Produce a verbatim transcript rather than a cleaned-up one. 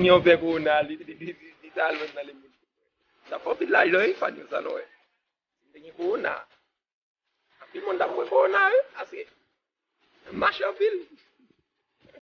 jwenn yon vè kowona, li, li, li, li, li ta al jwenn nan lemond. Sa fè anpil lajan, wi, fann yo sa nou wè. Te gen kowona. Anpil moun t ap wè kowona, wi, paske mache anpil.